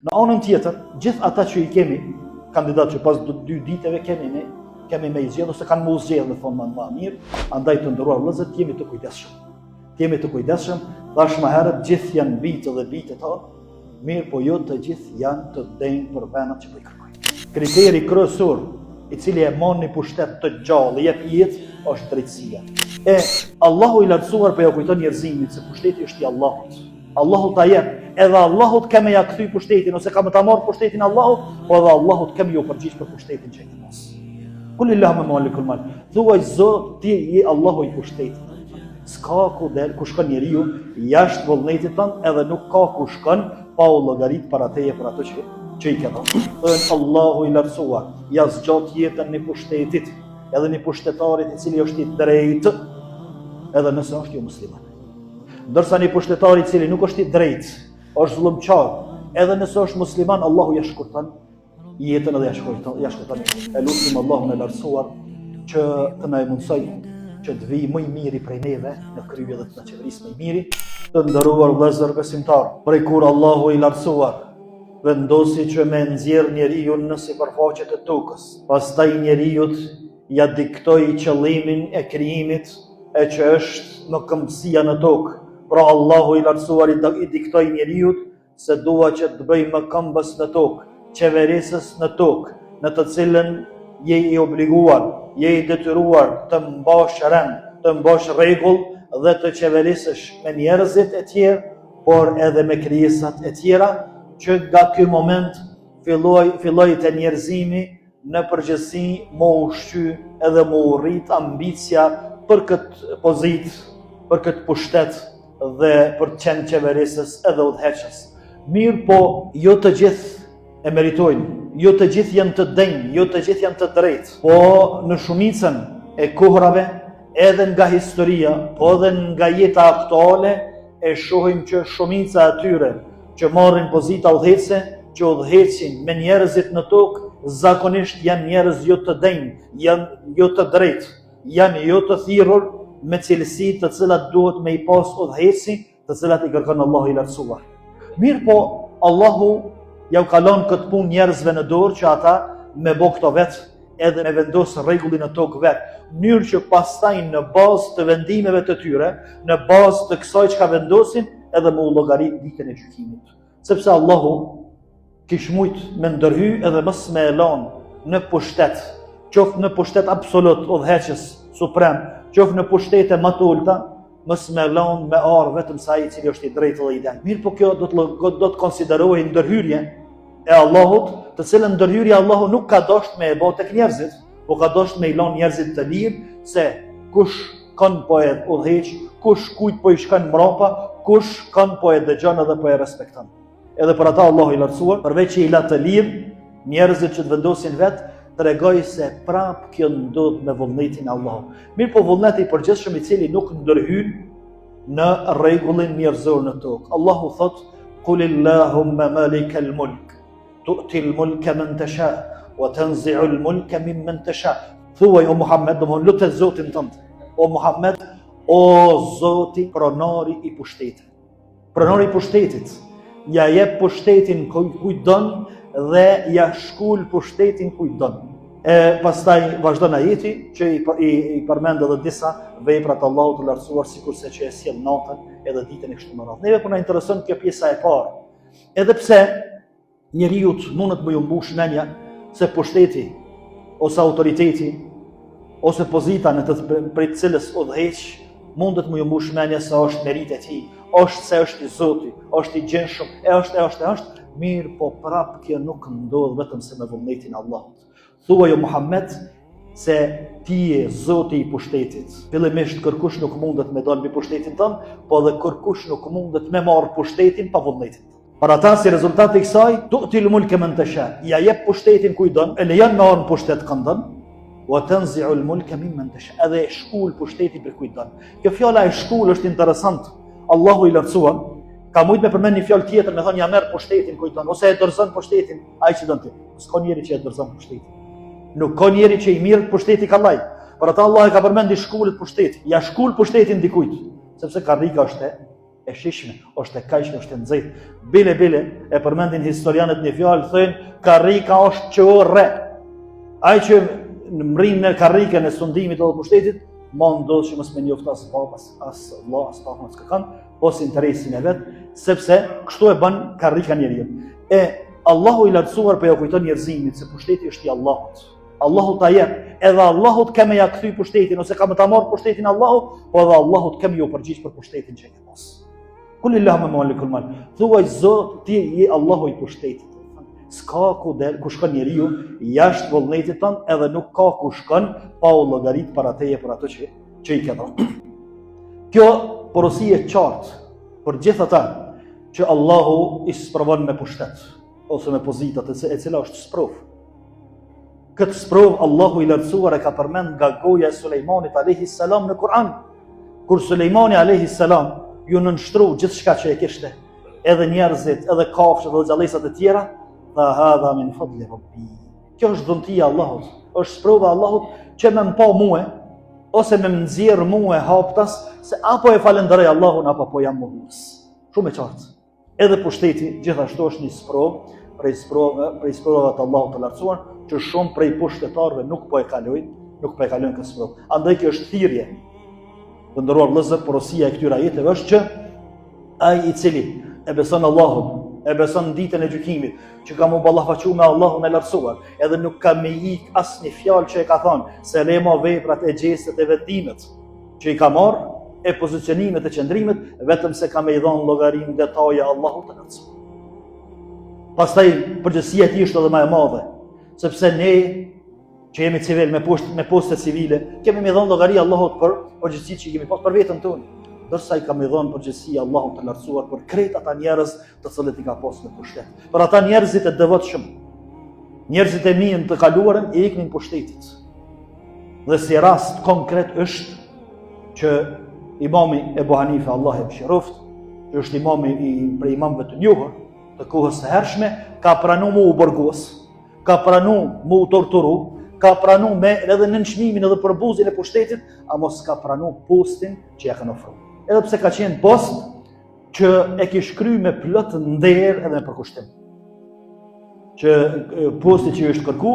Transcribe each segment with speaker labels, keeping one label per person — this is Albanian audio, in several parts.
Speaker 1: Në anën tjetër, gjithë ata që i kemi kandidat që pas dy ditëve kemi me kemi me i zgjedh ose kanë me u zgjedh me thonë më mirë, andaj të nderuar vëllezër, të jemi të kujdesshëm. Të jemi të kujdesshëm, thashë më herët gjithë janë bijtë dhe bijtë tanë, mirëpo jo të gjithë janë të denjë për venat që po i kërkojnë. Kriteri kryesor i cili e man një pushtet të gjallë, i jep jetë, është drejtësia. E Allahu i lartësuar po ja kujton njerëzimit se pushteti është i Allahut. Allahu ta jep, edhe Allahut ke me ja kthy pushtetin, ose ka me ta marrë pushtetin Allahu, po edhe Allahut ke me ju përgjigj për pushtetin që e ke pas. Kulillahumma malikul mulk. Thuaj Zot, ti je Allahu i pushtetit. S'ka ku del, ku shkon njeriu jashtë vullnetit tënd, edhe nuk ka ku shkon pa u llogarit para teje për ato që që i ke dhënë. Thënë Allahu i lartësuar, ja zgjat jetën një pushtetit, edhe një pushtetarit i cili është i drejtë, edhe nëse është jo musliman. Ndërsa një pushtetar i cili nuk është i drejtë, është zullumqar, edhe nëse është musliman, Allahu ja shkurton jetën edhe ja shkurton, ja shkurton. E lutim Allahun e lartësuar që të na e mundësoj që të vijë më i miri prej neve në krye dhe të na qeverisë më i miri. Të nderuar vëllezër besimtar, prej kur Allahu i lartësuar vendosi që me nxjerr njeriun në sipërfaqe të tokës, pastaj njeriut ja diktoi qëllimin e krijimit e që është mëkëmbësia në tokë. Pra Allahu i lartësuar i diktoi njeriut se dua që të bëj mëkëmbës në tokë, qeverisës në tokë, në të cilën je i obliguar, je i detyruar të mbash rend, të mbash rregull dhe të qeverisësh me njerëzit e tjerë, por edhe me krijesat e tjera, që nga ky moment filloi filloi te njerëzimi në përgjithësi m'u ushqy edhe m'u rrit ambicia për këtë pozitë, për këtë pushtet dhe për të qenë qeverisës edhe udhëheqës. Mirëpo, jo të gjithë e meritojnë, jo të gjithë janë të denjë, jo të gjithë janë të drejtë, po në shumicën e kohrave, edhe nga historia, po edhe nga jeta aktuale, e shohim që shumica e atyre që marrin pozita udhëheqëse, që udhëheqin me njerëzit në tokë, zakonisht janë njerëz jo të denjë, janë jo të drejtë, janë jo të thirrur me cilësi të cilat duhet me i pas udhëheqësi, të cilat i kërkon Allahu i lartësuar. Mirëpo, Allahu jau ka lon këtë punë njerëzve në dorë që ata me bo këto vetë, edhe me vendos rregullin në tokë vetë, mënyrë që pastaj në bazë të vendimeve të tyre, në bazë të kësaj çka vendosin, edhe me u llogarit ditën e gjykimit. Sepse Allahu kish mujt me ndërhy edhe mos me e lon në pushtet, qoftë në pushtet absolut udhëheqës suprem, qoftë në pushtete më të ulta, mos me lon me ardh vetëm se ai i cili është i drejtë dhe i denjë. Mirëpo kjo do të do të konsiderohej ndërhyrje e Allahut, të cilën ndërhyrje Allahu nuk ka dosht me e bo tek njerëzit, po ka dosht me i lon njerëzit të lirë se kush kon po e udhëheq, kush kujt po i shkon mbrapa, kush kon po e dëgjon edhe po e respekton. Edhe për ata Allahu i lartësuar, përveç që i la të lirë njerëzit që të vendosin vetë, tregoi se prap kjo ndodh me vullnetin e Allahut. Mirëpo vullneti i përgjithshëm i cili nuk ndërhyn në rregullin njerëzor në tokë. Allahu thot: "Kul Allahumma malikal mulk, tu'ti al-mulka man tasha wa tanzi'u al-mulka mimman tasha." Thuaj o Muhammed, domthon lute Zotin tënd. O Muhammed, o Zoti pronari i pushtetit. Pronari i pushtetit, ja jep pushtetin kujt don dhe ja shkul pushtetin kujt don. E pastaj vazhdon ajeti që i, i, i përmend edhe disa vepra të Allahut të lartësuar sikurse që e sjell natën edhe ditën e kështu me radhë. Neve po na intereson kjo pjesa e parë. Edhe pse Njeriut mundet me ju mbush menja se pushteti ose autoriteti ose pozita në të prej të cilës udhëheq mundet me ju mbush menja se është meritë e tij, është se është i zoti, është i gjendshëm, e është e është e është, mirëpo prap kjo nuk ndodh vetëm se me vullnetin e Allahut. Thuaj o Muhammed se ti je zoti i pushtetit. Fillimisht kërkush nuk mundet me dalë mbi pushtetin tënd, po edhe kërkush nuk mundet me marr pushtetin pa vullnetin. Për ata si rezultat i kësaj, tu'til mulke men tesha, ja jep pushtetin kujt don, e lejon me ardh në pushtet kënd don, wa tenziul mulke mimmen tesha, edhe e shkul pushtetin prej kujt don. Kjo fjala e shkul është interesant, Allahu i lartësuar, ka mujt me përmend një fjalë tjetër, me thonë ja merr pushtetin kujt don, ose e dorëzon pushtetin, ai që don ti. S'ka njeri që e dorëzon pushtetin. Nuk ka njeri që i mirret pushteti kallaj. Për ata Allah e ka përmend i shkulet pushteti, ja shkul pushtetin dikujt, sepse karrika është e. e shijshme, është e kajshme, është e nxehtë. Bile, bile, e përmendin historianët një fjalë, thojnë, karrika është qorre. Ai që mrrin në karrikën e sundimit edhe pushtetit, ma ndodh që mos me njoftë as babë, as, as vlla, as takën, as kërkan, pos interesin e vet, sepse kështu e bën karrika njeriun. E Allahu i lartësuar po ja kujton njerëzimit se pushteti është i Allahut. Allahu ta jep, edhe Allahut ke me ja kthy pushtetin ose ka me ta marr pushtetin Allahu, po edhe Allahut ke me ju përgjigj për pushtetin që e ke pas. Kulil-lahumme malikul mulk. Thuaj Zot, ti je Allahu i pushtetit. S'ka ku del, ku shkon njeriu jashtë vullnetit tënd, edhe nuk ka ku shkon pa u llogarit para teje për ato që që i ke dhënë. Kjo porosi e qartë për gjithë ata që Allahu i sprovon me pushtet ose me pozitat e cila është sprovë. Këtë sprovë Allahu i lartësuar e ka përmend nga goja e Sulejmanit alayhi salam në Kur'an. Kur Sulejmani alayhi salam ju nënshtru gjithçka që e kishte, edhe njerëzit, edhe kafshët, edhe gjallesat e tjera, tha hadha min fadli rabbi. Kjo është dhuntia e Allahut, është sprova e Allahut që me më pa mue, ose me më nxjerr mue haptas, se apo e falënderoj Allahun, apo po jam mohues. Shumë e qartë. Edhe pushteti gjithashtu është një sprovë prej sprovave, prej sprovave të Allahut të lartësuar, që shumë prej pushtetarëve nuk po e kalojnë, nuk po e kalojnë këtë sprovë. Andaj kjo është thirrje. Të nderuar vëllezër, porosia e këtyre ajeteve është që ai i cili e beson Allahun, e beson ditën e gjykimit, që ka m'u ballafaqu me Allahun e lartësuar, edhe nuk ka me ik asnjë fjalë që e ka thonë, se le ma veprat e gjestet e vendimet, që i ka marrë, e pozicionimet e qëndrimet, vetëm se ka me i dhonë llogari në detaje Allahut të lartësuar. Pastaj, përgjegjësia e tij është edhe ma e madhe, sepse ne që jemi civil me, posht, me poste civile, kemi me i dhonë llogari Allahut për përgjegjësitë që i kemi pas për veten tonë. Ndërsa i ka me i dhonë përgjegjësi Allahut të lartësuar për krejt ata njerëz të cilët i ka pas në pushtet. Për ata njerëzit e devotshëm, njerëzit e mirë në të kaluarën i iknin pushtetit. Dhe si rast konkret është që imami Ebu Hanife, Allahu e mëshiroftë, që është imami i prej imamëve të njohur të kohës së hershme, ka pranu mu u burgos, ka pranu mu u torturu, ka pranu me edhe nënçmimin edhe përbuzjen e pushtetit, amo s'ka pranu postin që ja kanë ofru. Edhe pse ka qenë post që e kish kry me plot nder edhe me përkushtim. Që posti që ju është kërku,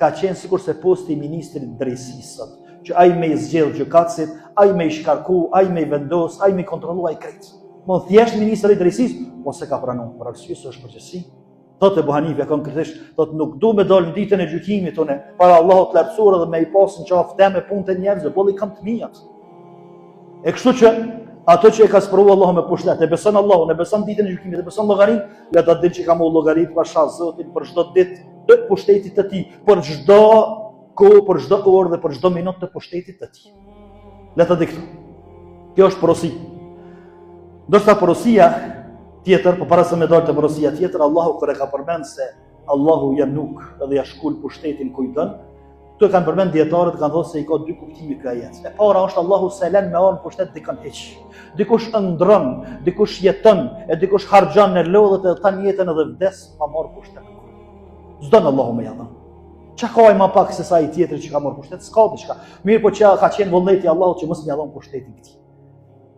Speaker 1: ka qenë sikurse posti i ministrit të drejtësisë sot, që ai me i zgjedh gjykatësit, ai me i shkarku, ai me i vendos, ai me i kontrollu, ai krejt. Mo thjesht ministri i drejtësisë, po s'e ka pranu, për arsye se është përgjegjësi. Thotë Ebu Hanifja konkretisht, thotë nuk du me dalë në ditën e gjykimit unë, para Allahut të lartësuar dhe me i pasë në qafë teme punët e njerëzve, boll i kam të mijat. E kështu që ato që e ka sprovu Allahu me pushtet, e beson Allahun, e beson ditën e gjykimit, e beson llogarinë, le ta din që ka m'u llogarit pasha Zotin për çdo ditë të pushtetit të tij, për çdo kohë, për çdo orë dhe për çdo minutë të pushtetit të tij. Le ta di këtë. Kjo është porosi. Ndërsa porosia tjetër, po para se me dalë te porosia tjetër, Allahu kur e ka përmend se Allahu ja nuk edhe ja shkul pushtetin kujt don, këtu e kanë përmend dijetarët kanë thonë se i ka dy kuptime ky ajet. E para është Allahu s'e len me ardh në pushtet dikën hiç. Dikush ëndrron, dikush jeton, e dikush harxhon e lodhet edhe tan jetën edhe vdes pa marrë pushtet. S'don Allahu me ja dhënë. Çka ka ai ma pak se sa ai tjetri që ka marrë pushtet, s'ka diçka. Mirëpo që ka qenë vullneti i Allahut që mos me ja dhon pushtetin këtij.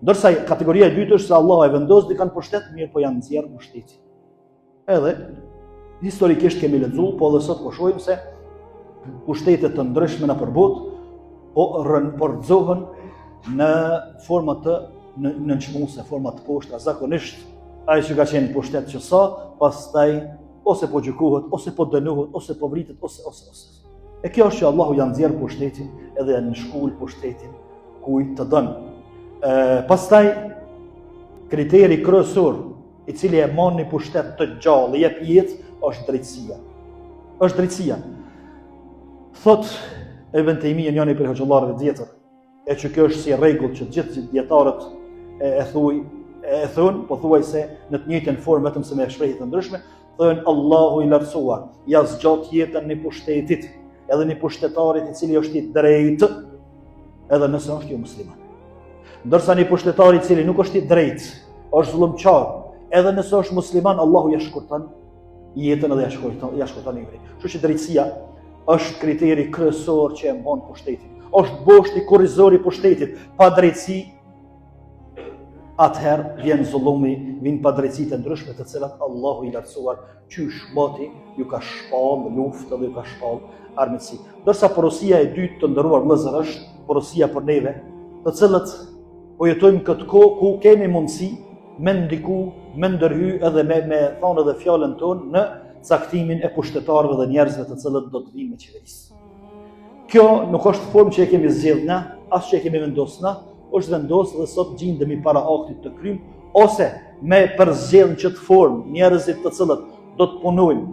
Speaker 1: Ndërsa kategoria e dytë është se Allahu e vendos dikën pushtet, mirëpo ja nxjerr pushtetin. Edhe historikisht kemi lexuar, po edhe sot po shohim se pushtete të ndryshme nëpër botë po rën po rrëzohen në forma të në nënçmuese, forma të poshtra, zakonisht ai që ka qenë pushtet që sa, pastaj ose po gjykohet, ose po dënohet, ose po vritet, ose ose ose. E kjo është që Allahu ja nxjerr pushtetin edhe ja shkul pushtetin kujt të don. E, pastaj kriteri kryesor i cili e man një pushtet të gjallë, i jep jetë, është drejtësia. Është drejtësia. Thot Ibn Tejmije njëri prej hoxhallarëve të vjetër, e që kjo është si rregull që gjithë dijetarët e, e thuj e thon, pothuajse në të njëjtën formë vetëm se me shprehje të ndryshme, thonë Allahu i lartësuar, ja zgjat jetën një pushtetit, edhe një pushtetarit i cili është i drejtë, edhe nëse është jo musliman. Ndërsa një pushtetar i cili nuk është i drejtë, është zullumqar, edhe nëse është musliman, Allahu ja shkurton jetën edhe ja shkurton, ja shkurton ymrin. Kështu që drejtësia është kriteri kryesor që e mban pushtetin. Është boshti kurrizor i pushtetit, pa drejtësi. Atëherë vjen zullumi, vijnë padrejtësitë e ndryshme të cilat Allahu i lartësuar qysh moti ju ka shpall luftë dhe ju ka shpall armiqësi. Ndërsa porosia e dytë të nderuar vëllezër është porosia për neve, të cilët po jetojmë këtë kohë ku kemi mundësi me ndiku, me ndërhy edhe me, me thonë edhe fjalën tonë në caktimin e pushtetarëve dhe njerëzve të cilët do të vijnë me qeverisë. Kjo nuk është formë që e kemi zgjedh na, as që e kemi vendosë na, është vendosë dhe sot gjindemi para aktit të krym, ose me përzgjedh në qëtë formë njerëzit të cilët do të punojnë,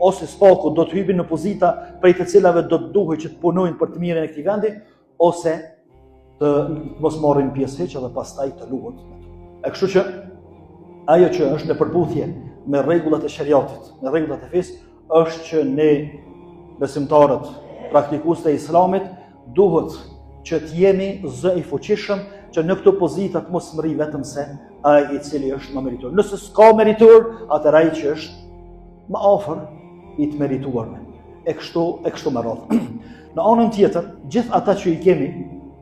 Speaker 1: ose s'paku do të hypin në pozita prej të cilave do të duhej që të punojnë për të mirën e këtij vendi, ose të mos marrin pjesë hiç edhe pastaj të luhet me to. E kështu që ajo që është në përputhje me rregullat e sheriatit, me rregullat e fesë, është që ne besimtarët, praktikuesit e islamit, duhet që të jemi zë i fuqishëm që në këto pozita të mos mrri vetëm se ai i cili është më meritor. Nëse s'ka meritor, atëherë ai që është më afër i të merituarve. E kështu, e kështu me radhë. Në anën tjetër, gjithë ata që i kemi,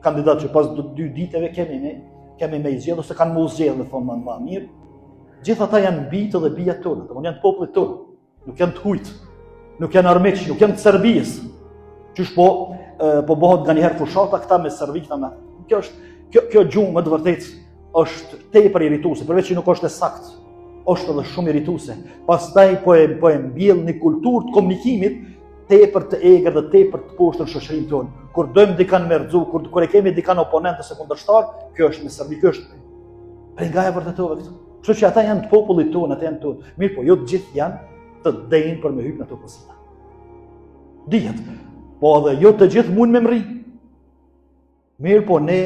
Speaker 1: kandidat që pas dy ditëve kemi me, kemi me i zgjedh, ose kanë me u zgjedh, me thonë më, më mirë, gjithë ata janë bijtë dhe bijat tona, domethënë janë të popullit tonë, nuk janë të hujt, nuk janë armiq, nuk janë të Serbisë. Qysh po po bëhet nganjëherë fushata këta me Serbi këta me. Kjo është kjo kjo gjuhë me të vërtetë është tepër irrituese, përveç që nuk është e saktë, është edhe shumë irrituese. Pastaj po e po e mbjell një kulturë të komunikimit tepër të egër dhe tepër të poshtër në shoqërinë tonë. Kur dojmë dikan me rrëzu, kur kur e kemi dikan oponent ose kundërshtar, kjo është me Serbi, kjo është. Prej nga e vërtetove këtë? Kështu që ata janë të popullit tonë, ata janë tonë. Mirëpo, jo të gjithë janë të denjë për me hypë në ato pozita. Dihet, po edhe jo të gjithë mund me mrri. Mirëpo ne,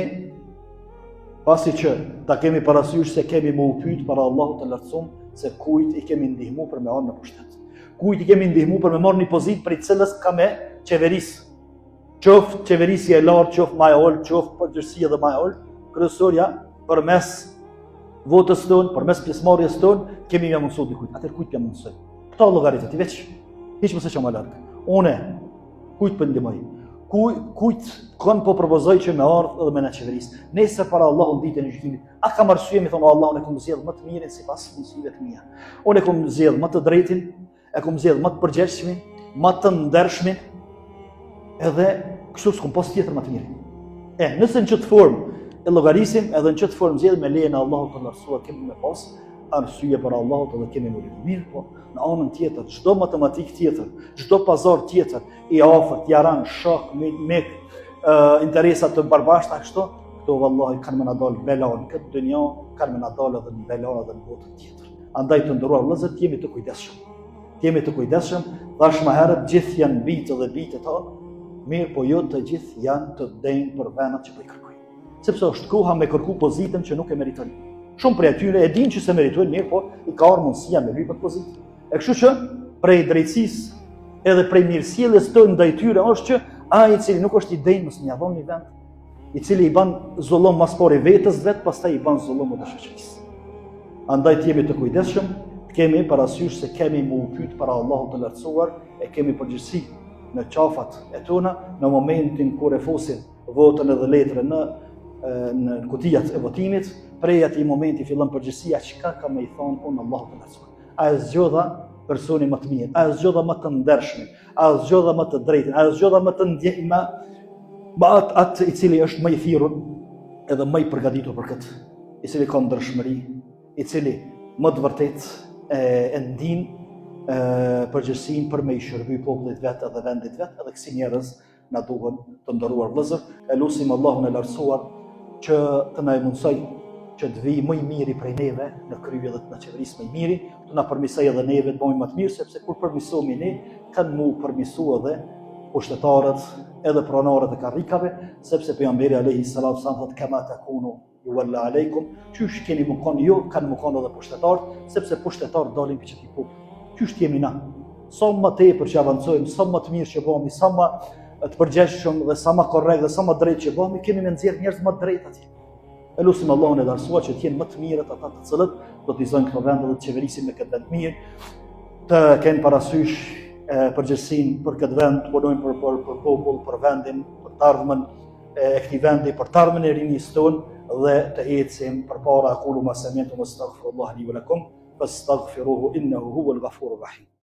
Speaker 1: pasi që ta kemi parasysh se kemi me u pyt para Allahut të lartësum, se kujt i kemi ndihmu për me ardhë në pushtet. Kujt i kemi ndihmu për me marrë një pozitë prej cilës ka me qeverisë. Qoftë qeverisje e lartë, qoftë ma e ulët, qoftë përgjegjësi edhe ma e ulët, kryesorja përmes votës tonë, përmes pjesëmarrjes tonë, kemi me mundësu dikujt. Atëherë kujt ja mundësoj? Këta llogaritë ti veç, hiç mos e ço ma larg. Une, kujt po ndihmoj? Kuj, kujt kon po propozoj që me ardhë edhe me na qeveris? Nesër para Allahut ditën e gjykimit, a kam arsye me thonë, o Allah, unë e kom zgjedh më të mirin sipas mundësive të mia. Unë e kom zgjedh më të drejtin, e kom zgjedh më të përgjegjshmin, më të ndershmin, edhe kështu s'kom pas tjetër më të mirin. E, nëse në qëtë formë e llogarisim, edhe në qëtë formë zgjedhim me lejen e Allahut të lartësuar kemi me pas, arsye para Allahut edhe kemi me u Mirëpo, në anën tjetër, çdo matematikë tjetër, çdo pazar tjetër, i afërt, jaran, shok, mik, interesa të përbashkëta, kështu, këto vallahi kanë me na dalë bela në këtë dynja, kanë me na dalë edhe në bela edhe në botën tjetër. Andaj të nderuar vëllezër, të jemi të kujdesshëm. Të jemi të kujdesshëm, thashë më herët gjithë janë bijtë dhe bijtë tanë, mirëpo jo të gjithë janë të denjë për venat që po i kërkojnë. Sepse është koha me kërku pozitën që nuk e meritojnë. Shumë prej atyre e dinë që s'e meritojnë, mirëpo i ka ardhur mundësia me lypë pozitë. E kështu që prej drejtësisë edhe prej mirësjelljes tonë ndaj tyre është që ai i cili nuk është i denjë mos me ia dhon një vend, i cili i ban zullum ma s'pari vetes vet, pastaj i ban zullum edhe shoqërisë. Andaj të jemi të kujdesshëm, të kemi parasysh se kemi me u pyet para Allahut të lartësuar e kemi përgjegjësi në qafat e tona në momentin kur e fusim votën edhe letrën në në kutijat e votimit, prej atij momenti fillon përgjegjësia çka kam me i thonë unë Allahut të lartësuar. A e zgjodha personin më të mirë, a e zgjodha më të ndershmin, a e zgjodha më të drejtin, a e zgjodha më të ndje më më atë atë i cili është më i thirrur edhe më i përgatitur për këtë, i cili ka ndershmëri, i cili më të vërtet e, e ndin e, përgjegjësinë për me i shërby popullit vet edhe vendit vet, edhe kësi njerëz na duhen të nderuar vëllezër, e lusim Allahun e lartësuar që të na e mundësoj që të vijë më i miri prej neve në krye dhe të na qeverisë më i miri, të na përmisoj edhe neve të bëhemi më të mirë, sepse kur përmisohemi ne, kanë m'u përmisu edhe pushtetarët, edhe pronarët e karrikave, sepse pejgamberi alayhi salatu sallam thotë kema takunu Juvella alejkum, qysh keni me konë ju, kanë me konë edhe pushtetarët, sepse pushtetarët dalin prej qëtij populli. Qysh t'jemi na? Sa më tepër që avancojmë, sa më të mirë që bëhemi, sa më të përgjegjshëm dhe sa më korrekt dhe sa më drejt që bëhemi, kemi me nxjerr njerëz më drejt atje. E lusim Allahun e lartësuar që të jenë më të mirët ata të cilët do t'i zënë këto vende dhe të qeverisin me këtë vend mirë, të kenë parasysh përgjegjësinë për këtë vend, të punojnë për për për popull, për vendin, për të ardhmen. e këtij vendi, për të ardhmen e rinisë tonë dhe të ecim përpara. Aqulu ma sami'tum astaghfirullah li wa lakum fastaghfiruhu innahu huwal ghafurur rahim.